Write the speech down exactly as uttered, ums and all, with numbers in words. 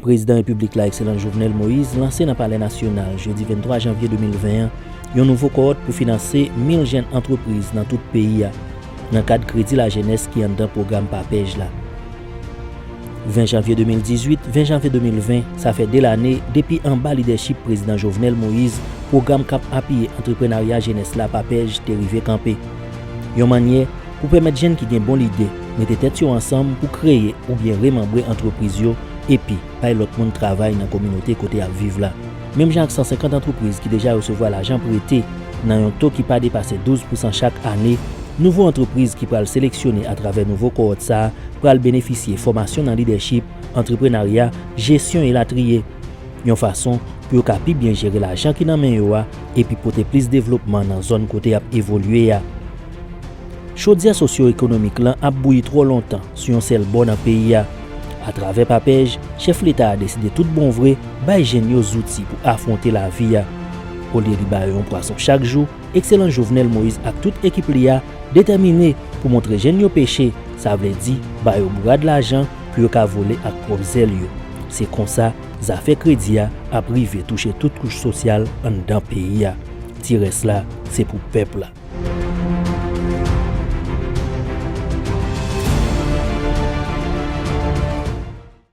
Prezidan Repiblik la, Ekselans Jovenel Moïse, lanse nan Palè Nasyonal, jedi venntwa janvye de mil ven an, yon nouvo kowòt pou finanse mil jèn antrepriz nan tout peyi a, nan kad kredi lajenès ki anndan pwogram PAPEJ la. Ven janvye de mil dizuit, ven janvye de mil ven, sa fè de lane depi anba lidèchip Prezidan Jovenel Moïse, pwogram k ap apiye antreprenarya jenès la, PAPEJ, te rive kanpe. Yon mannyè pou pèmèt jèn ki gen bon lide mete tèt yo ansanm pou kreye oubyen remanbre antrepriz yo epi bay lòt moun travay nan kominote kote y ap viv la. Menm jan ak san senkant antrepriz ki deja resevwa lajan prete nan yon to ki pa depase douz pousan chak ane, nouvo antrepriz ki pral seleksyone atravè nouvo kowòt sa a pral benefisye fòmasyon nan lidèchip, antreprenarya, jesyon elatriye, yon fason pou yo ka pi byen jere lajan ki nan men yo a epi pote plis devlopman nan zòn kote y ap evolye a. Chodyè sosyo-ekonomik lan ap bouyi twò lontan sou yon sèl bò nan peyi a. Atravè PAPEJ, chèf leta a deside tout bon vre bay jèn yo zouti pou afwonte lavi a. Olye li ba yo yon pwason chak jou, Ekselans Jovenel Moïse ak tout ekip li a detèmine pou montre jèn yo peche, sa vle di ba yo bourad lajan pou yo ka vole ak pwòp zèl yo. Se konsa, zafè kredi a ap rive touche tout kouch sosyal anndan peyi a. Ti rès la, se pou pèp la.